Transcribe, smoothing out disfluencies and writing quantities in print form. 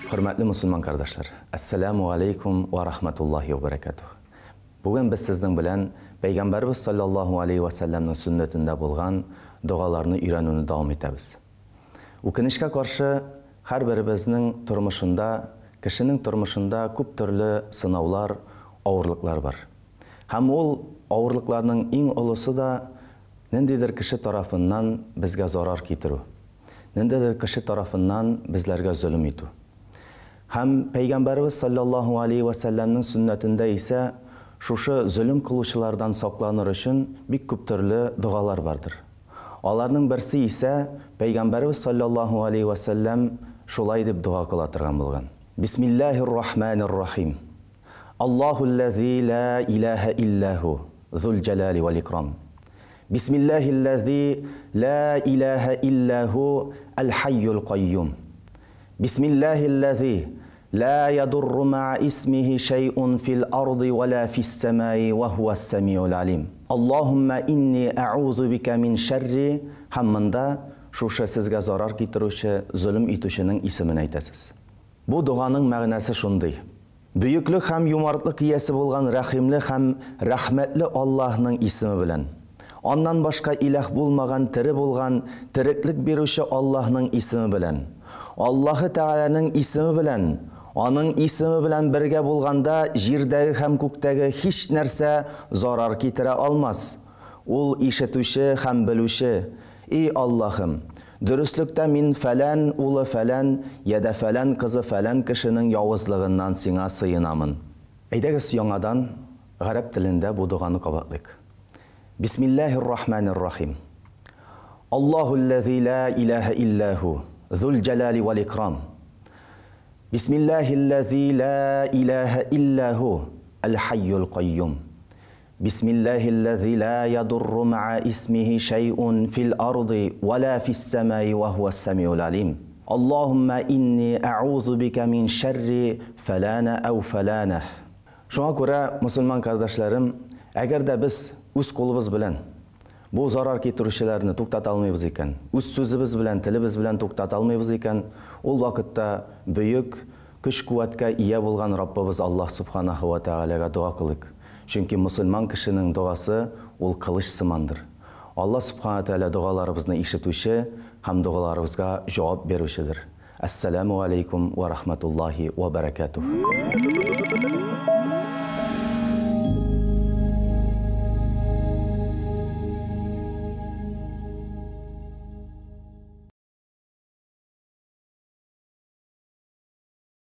Хөрмәтле мусульман кардәшләр, әссәламу алейкум ва рахматуллахи ва баракатух. Бүген без сезнең белән Пәйгамбәрбез саллаллаһу алейхи ва сәлләмнең сөннәтендә булган догаларны өйрәнүне дәвам итәбез. Үкенечкә каршы, һәрберебезнең тормышында, кешенең тормышында күп төрле сынаулар, авырлыклар бар. Һәм ул авырлыкларның иң олысы да ниндидер кеше тарафыннан безгә зарар китерү. Ниндидер кеше тарафыннан безләргә зөлем итү. Һәм Пәйгамбәребез саллаллаһу алейһи вә сәлләмнең сөннәтендә исә шушы зөлем кылучылардан сакланыр өчен бик күп төрле догалар бардыр. Аларның берсе исә Пәйгамбәребез саллаллаһу алейһи вә сәлләм шулай дип дога кыла торган булган. Бисмиллаһир рахманир рахим. Аллаһулләзи ла илаһә илля һу, зул җәлали вәл икрам. Бисмиллаһилләзи ла илаһә илля һу әл-хәйюл кайюм. Бисмиллаһилләзи ла ядурру ма'a исмихи шәйъун фил арди ва ла фис самаи ва һуас самиул алим. Аллаһумма инни әгъузу бика мин шәрри һәм монда шушы сезгә зарар китерүче, золым итүченең исемен әйтәсез. Бу доганың мәгънәсе шундый. Бөеклек һәм юмартлык иясе булган рәхимле һәм рәхмәтле Аллаһның исеме белән. Аннан башка иләһ булмаган тере булган, тереклек бирүче Аллаһның исеме белән. Аллаһы Тәгаләнең исеме белән, Аның исеме белән бергә булганда җирдәге һәм күктәге һич нәрсә зарар китерә алмас. Ул ишетүче һәм белүче. И Аллаһым! Дөреслектә мин фәлән улы фәлән, йә дә фәлән кызы фәлән кешенең явызлыгыннан сиңа сыенамын. Әйдәгез яңадан гарәп телендә бу доганы кабатлыйк. Бисмиллаһир рахманир рахим. Аллаһулләзи ла илаһә илля һу, зул җәлали вәл икрам. Бисмиллаһилләзи ла илаһә илля һу, әл хәйюл кайюм. Бисмиллаһилләзи ла ядурру ма'a исмихи шәйъун фил арди ва ла фис самаи ва һуас самиул алим. Аллаһумма инни әгъузу бика мин шәрри фәләнә әү фәләнәһ. Шуңа күрә, мөселман кардәшләрем, әгәр дә без үз кулыбыз белән бу зарар китерүчеләрне туктата алмыйбыз икән, үз сүзебез белән, телебез белән туктата алмыйбыз икән, ул вакытта бөек көч-куәткә ия булган Раббыбыз Аллаһ Субханаһу ва Тәгаләгә дога кылыйк. Чөнки мөселман кешенең догасы ул кылыч сымандыр. Аллаһ Субхана Тәгалә догаларыбызны ишетүче һәм догаларыбызга җавап бирүчедер. Әссәламү алейкум ва рахматуллаһи ва бәрәкәтүһ.